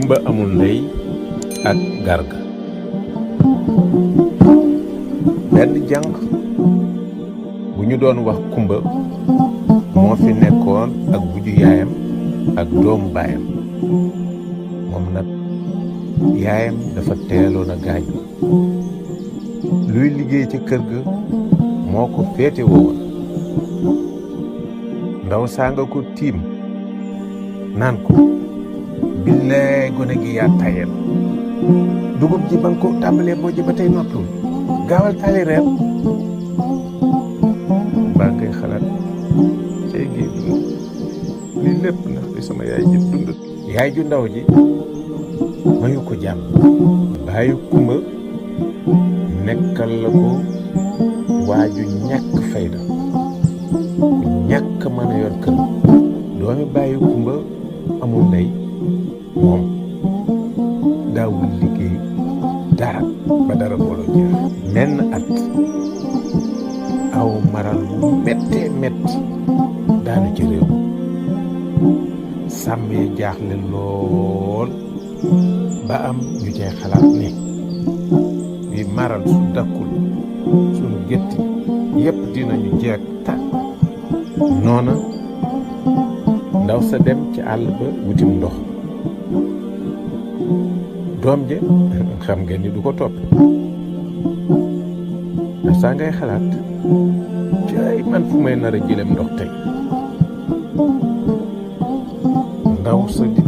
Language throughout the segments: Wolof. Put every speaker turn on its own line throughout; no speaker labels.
kumba amul ndey ak garga. benn jànq bu ñu doon wax kumba moo fi nekkoon ak buju yaayam ak doomu baayam. moom nag yaayam dafa teeloon a gaañu. luy liggéey ca kër ga moo ko féete woon. ndaw saa nga ko tiim naan ko billaay gone gi yaa tayel dugub ji ba nga ko tàmbalee boo ji ba tey noppul gaawal tali reer. mbaa ngay xalaat cey gi dund lii lépp ndax di sama yaay ji dund. yaay ju ndaw ji mayu ko jàmm. bàyyi kumba nekkal la ko waaju ñàkk fayda ñàkk mën a yor kër. doomi bàyyi kumba amul ndey moom daawul liggéey dara ba dara boolo jeex. menn at aw maral wu méttee métti daanu ci réew. sàmmee jaaxle lool ba am ñu cay xalaat ne bi maral su dakkul sunu gétt yépp dinañu jeeg tàkk. noona ndaw sa dem ci àll ba wutim ndox. doom je xam ngeen ni du ko topp. ndax saa ngay xalaat cay man fu may nar a jëlem ndox tey. ndaw sa di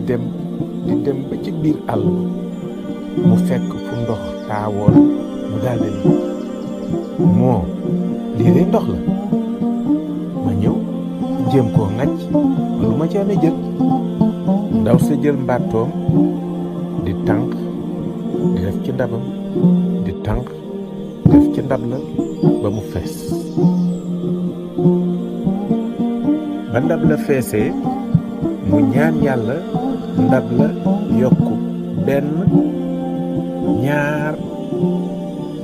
dem ba ci biir àll ba mu fekk fu ndox taawoon mu daldi ni moo lii de ndox la ma ñëw jéem koo ŋàcc lu ma ci amee jël. ndaw sa jël mbàttoom di tànk di def ci ndabam di tànk def ci ndab la ba mu fees. ba ndab la feesee mu ñaan yàlla ndab la yokku benn ñaar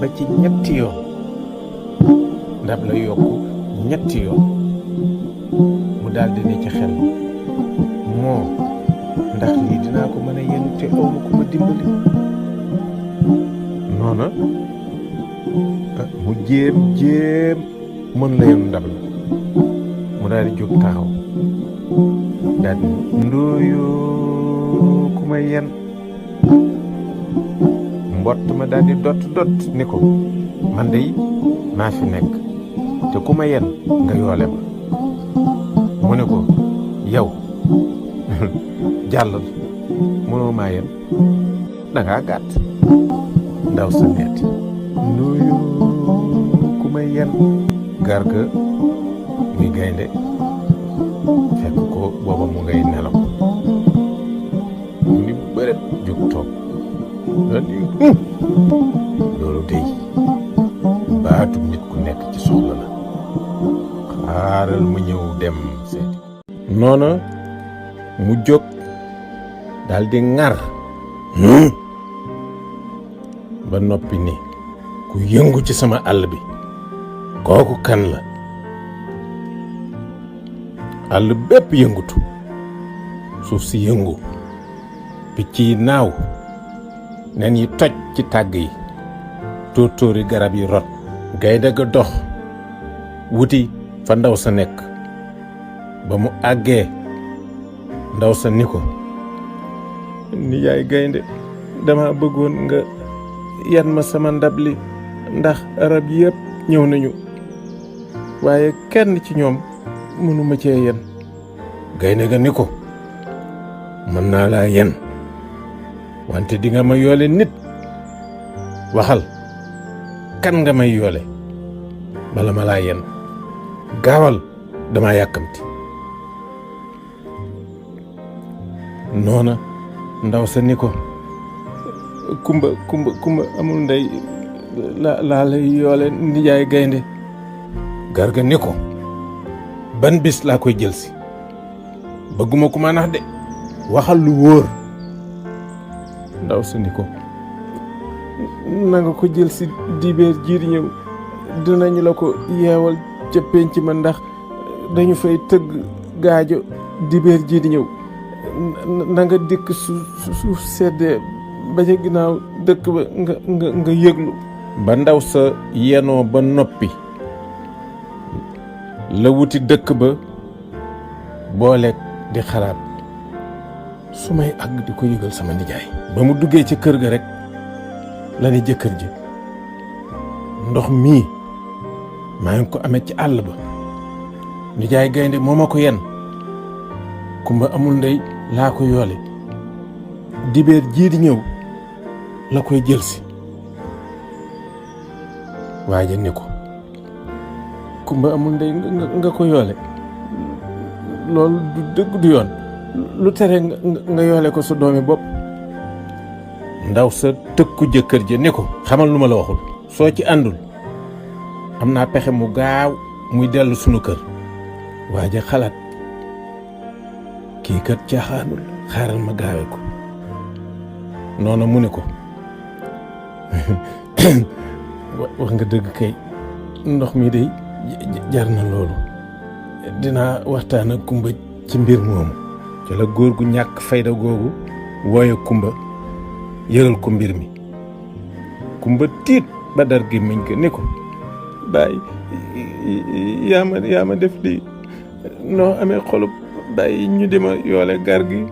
ba ci ñetti yoon. ndab la yokku ñetti yoon. mu daldi ne ci xel moo ndax lii dinaa ko mën a yenu te awma ku ma dimbali. noona mu jéem mën la yenu ndab la. mu daal di jóg taxaw daal di ndooyoo ku ma yen. mbott ma daal di dott ni ko man de maa fi nekk te ku ma yen nga yoole ma. mu ne ko yow jàllal mënoo maa yen dangaa gàtt. ndaw sa metti ndooyoo ku ma yen. garga muy gaynde fekk ko booba mu ngay nelaw. mu ni bëret jóg toog dani loolu dey baatum nit ku nekk ci soxla la xaaral mu ñëw dem seeti. noona mu jóg daldi ŋar ba noppi ni ku yëngu ci sama àll bi kooku kan la. àll bépp yëngutu suuf si yëngu picc yi naaw nen yi toj ci tàgg yi tóortóori garab yi rot. gaynde ga dox wuti fa ndaw sa nekk. ba mu àggee ndaw sa ni ko ni yaay gaynde dama bëggoon nga yan ma sama ndab li ndax arab yépp ñëw nañu waaye kenn ci ñoom mënuma cee yen. gaynde ga ni ko mën naa laa yen wante di nga ma yoole nit. waxal kan nga may yoole bala ma laa yen. gaawal dama yàkkamti. noona ndaw sa ni ko kumba amul ndey laa lay yoole nijaay gaynde. garga ni ko ban bis laa koy jël si bëgguma ku ma nax de waxal lu wóor. ndaw sa ni ko na nga ko jël si dibeer jiir ñëw dinañu la ko yeewal ca pénc ma ndax dañu fay tëgg gaajo dibeer ji di ñëw na nga dikk suuf seddee ba ca ginnaaw dëkk ba nga yëglu. ba ndaw sa yenoo ba noppi la wuti dëkk ba booleeg di xalaat su may àgg di ko yëgal sama nijaay. ba mu duggee ci kër ga rek la ni jëkkër ji ndox mii maa ngi ko amee ci àll ba nijaay gaynde moo ma ko yen kumba amul ndey laa ko yoole dibéer jii di ñëw la koy jëlsi. waaja ni ko kumba amul ndey nga ko yoole loolu du dëgg du yoon lu tere nga yoole ko sa doomi bopp. ndaw sa tëkku jëkkër ja ni ko xamal lu ma la waxul soo ci àndul am naa pexe mu gaaw muy dellu sunu kër. waaja xalaat kii kat caaxaanul xaaral ma gaawe ko noonu mu ne ko wax nga dëgg kay ndox mi day jar na loolu dinaa waxtaan ak kumba ci mbir moomu. ci la góor gu ñàkk fayda googu wooye kumba yëgal ko mbir mi. kumba tiit ba dar gémmiñ ko ni ko bàyyi yaa ma def lii noo amee xolub bàyyi ñu di ma yoole gar gi.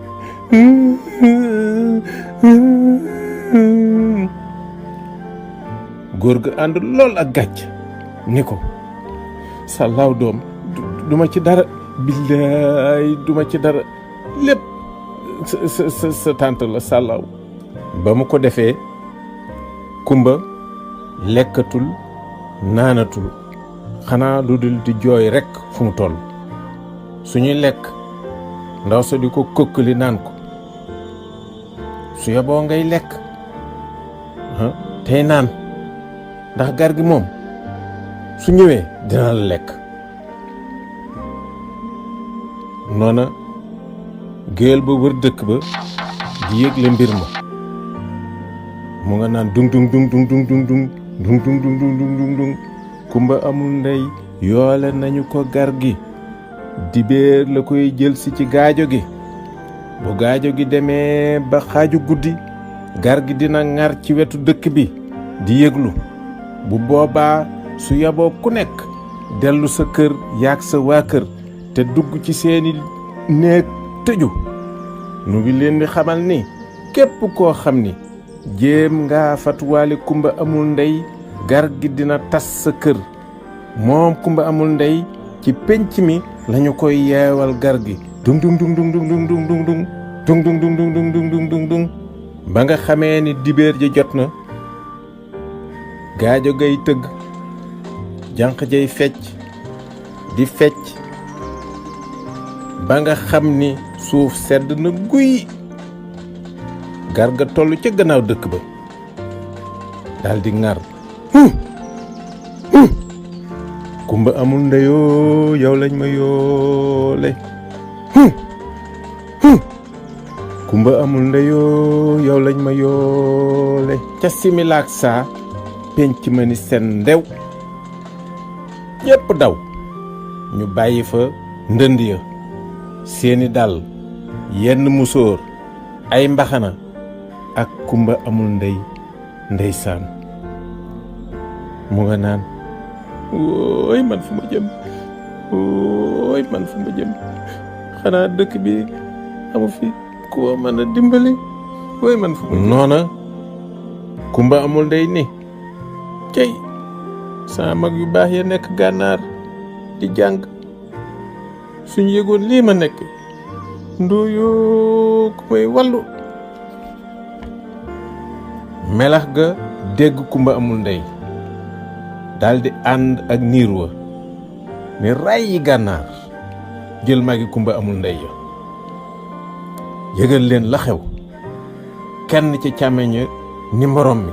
góor ga ànd lool ak gàcc ni ko sàllaaw doom duma ci dara billaay duma ci dara lépp sa tànt la sàllaaw. ba mu ko defee kumba lekkatul naanatul xanaa lu dul di jooy rekk fu mu toll. suñuy lekk ndaw sa di ko kokkali naan ko su yeboo ngay lekk tey naan ndax gar gi moom su ñëwee dina la lekk. noona géwél ba wër dëkk ba di yëgle mbir ma mu nga naan dung dung dung dung dung dung dung dung dung dung dung dung dung kumba amul ndey yoole nañu ko gar gi dibéer la koy jël si ci gaajo gi. bu gaajo gi demee ba xaaju guddi gar gi dina ŋar ci wetu dëkk bi di yëglu. bu boobaa su yaboo ku nekk dellu sa kër yaag sa waa kër te dugg ci seeni néeg tëju. nu ngi leen di xamal ni képp koo xam ni jéem ngaa fatuwaale kumba amul ndey gar gi dina tas sa kër. moom kumba amul ndey ci penc mi lañu koy yeewal gar gi. dung dung dung dung dung dung dung dung dung dung dung dung dung dung dung dung dung. ba nga xamee ni dibéer ji jot na gaajo gay tëgg jànq jay fecc di fecc ba nga xam ni suuf sedd na guy. garga toll ca gannaaw dëkk ba daldi ŋar kumba amul ndeyoo yow lañ ma yoole. kumba amul ndeyoo yow lañ ma yoole. ca similaak saa penc ma ni seen ndew ñépp daw ñu bàyyi fa ndënd ya seeni dàll yenn musóor ay mbaxana ak kumba amul ndey ndeysaan mu nga naan wooy man fu ma jëm wooy man fu ma jëm xanaa dëkk bi amu fi ku mën a dimbali wooy man fu ma jëm. noona kumba amul ndey ni cey sama mag yu baax ya nekk gànnaar di jàng suñu yëgoon lii ma nekk ndooyoo ku may wàllu. melax ga dégg kumba amul ndey daldi ànd ak niir wa ni ray yi gànnaar jël magi kumba amul ndey ya yëgal leen la xew. kenn ci càmmeñ ni morom mi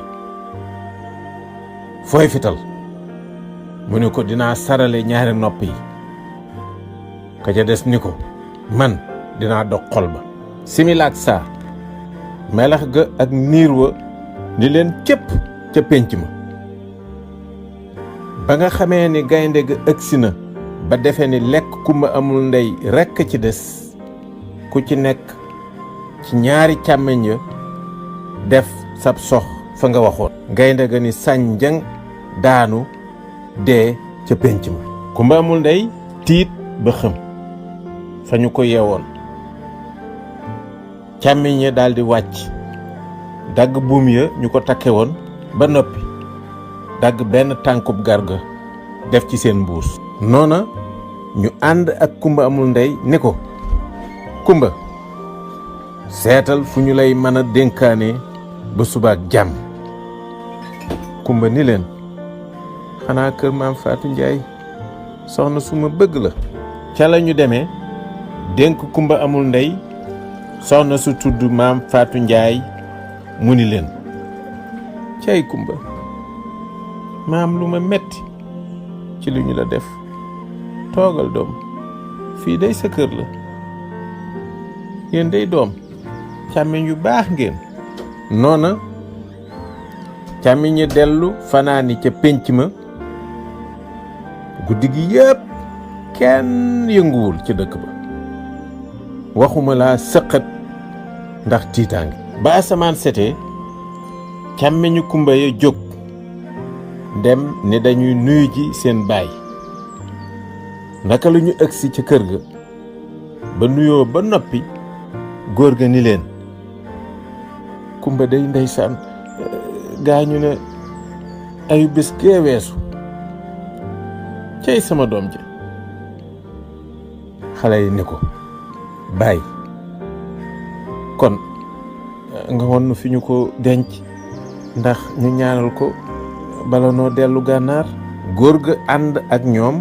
fooy fital mu ni ko dinaa sarale ñaari nopp yi. ka ca des ni ko man dinaa dog xol ba. similaak saa melax ga ak niir wa ni leen cëpp ca pénc ma. ba nga xamee ni gaynde ga ëgsi na ba defe ni lekk kumba amul ndey rekk ci des ku ci nekk ci ñaari càmmeñ ya def sab sox fa nga waxoon. gaynde ga ni sànjang daanu dee ca pénc ma. Kumba Amul Ndey tiit ba xëm fa ñu ko yeewoon. càmmiñ ya daldi wàcc dagg buum ya ñu ko takke woon ba noppi dagg benn tànkub Garga def ci seen mbuus. noona ñu ànd ak Kumba Amul Ndey ni ko Kumba seetal fu ñu lay mën a dénkaane ba subaak jàmm. Kumba ni leen xanaa kër maam Faatu Njaay soxna su ma bëgg la. ca la ñu demee dénk Kumba Amul Ndey soxna su tudd maam Faatu Njaay mu ni leen cay Kumba maam lu ma metti ci lu ñu la def. toogal doom fii day sa kër la yéen day doom càmmiñ yu baax ngeen. noona càmmiñ ñi dellu fanaani ca pénc ma. guddi gi yépp kenn yënguwul ci dëkk ba waxuma laa sëqat ndax tiitaange. ba asamaan setee càmmiñu Kumba ya jóg dem ne dañuy nuyu ji seen baay. naka lu ñu agsi ca kër ga ba nuyoo ba noppi góor ga ni leen Kumba day ndeysaan gaañu ne ayu bés gee weesu cey sama doom ji. xale yi ni ko baay kon nga won fi ñu ko denc ndax ñu ñaanal ko bala noo dellu gànnaar. góor ga ànd ak ñoom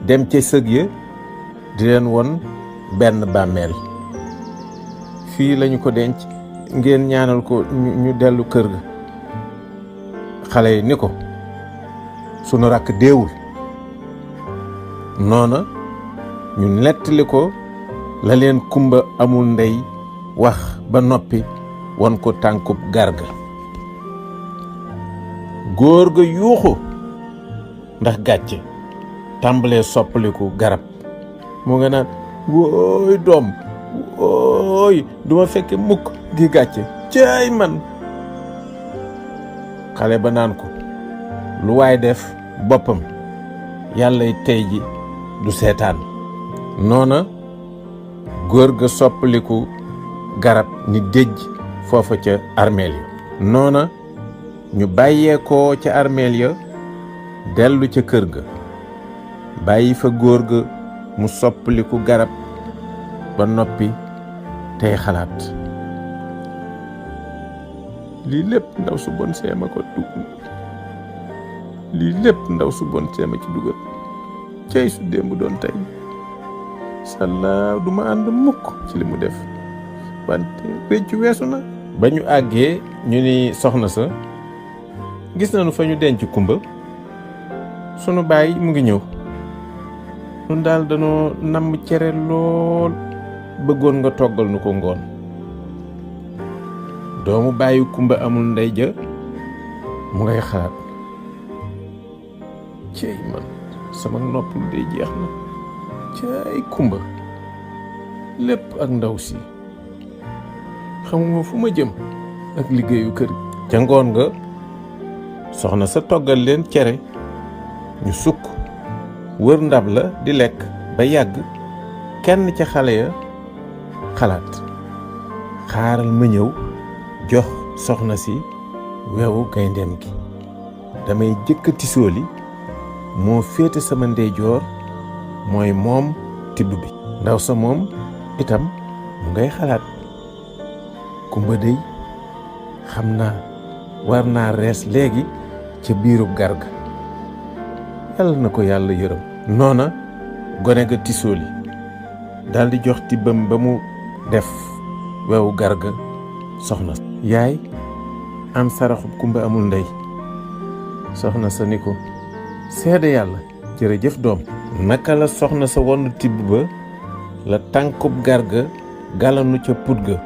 dem ca sëg ya di leen won benn bàmmeel. fii lañu ko denc ngeen ñaanal ko ñu dellu kër ga. xale yi ni ko sunu rakk deewul. noona ñu nettali ko la leen Kumba Amul Ndey wax ba noppi won ko tànkub Garga. góor ga yuuxu ndax gàcce tàmbalee soppaliku garab. mu nga naan wooy doom wooy duma fekke mukk gi gàcce caay man. xale ba naan ko lu waay def boppam yàllay tey ji du seetaan. noona góor ga soppaliku garab ni déj foofa ca armeel ya. noona ñu bàyyeekoo ca armeel ya dellu ca kër ga bàyyi fa góor ga mu soppaliku garab ba noppi tey xalaat lii lépp ndaw su bon seema ko dugg lii lépp ndaw su bon seema ci dugal cey su démb doon tey sàllaaw duma ànd mukk ci li mu def wante réccu weesu na. ba ñu àggee ñu ni soxna sa gis nañu fa ñu denc Kumba sunu baay mu ngi ñëw nun daal danoo namm cere lool bëggoon nga toggal nu ko ngoon. doomu bàyyi Kumba Amul Ndey ja mu ngay xalaat cey man sama nopp lu dee jeex na cey Kumba lépp ak ndaw si xamuma fu ma jëm ak liggéeyu kër gi. ca ngoon nga soxna sa toggal leen cere ñu sukk wër ndab la di lekk ba yàgg kenn ca xale ya xalaat xaaral ma ñëw jox soxna si weewu gayndeem gi damay jëkkati sooli moo féete sama ndeyjoor mooy moom tibb bi. ndaw sa moom itam mu ngay xalaat Kumba dey xam naa war naa rees léegi ca biirub Garga yàlla na ko yàlla yërëm. noona gone ga tisooli daldi jox tibbam ba mu def wewu Garga soxna yaay am saraxub Kumba Amul Ndey. soxna sa ni ko seede yàlla jërëjëf doom. naka la soxna sa wonn tibb ba la tànkub Garga galanu ca put ga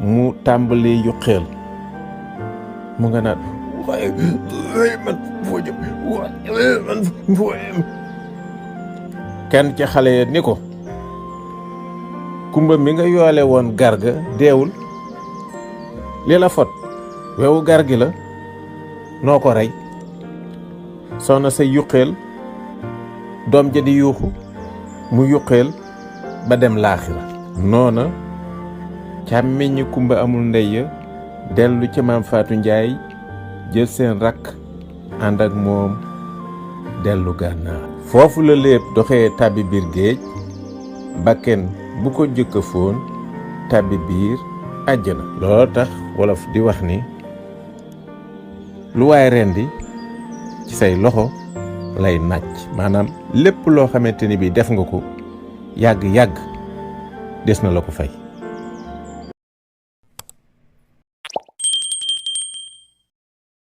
mu tàmbalee yu xeel mu nga naan waaye man foo jëm man foo yem. kenn ca xale ya ni ko Kumba mi nga yoole woon Garga deewul li la fot wewu gar gi la noo ko rey soxna sa yuqeel doom ja di yuuxu mu yuqeel ba dem laaxira noona càmmiñi kumba amul ndey ya dellu ca maam Faatu Njaay jël seen rakk ànd ak moom dellu gànnaar foofu la léeb doxee tàbbi biir géej bakken bu ko jëkk a fóon tàbbi biir àjjana looloo tax wolof di wax ni lu waay rendi ci say loxo lay nàcc maanaam lépp loo xamante ni bi def nga ko yàgg-yàgg des na la ko fay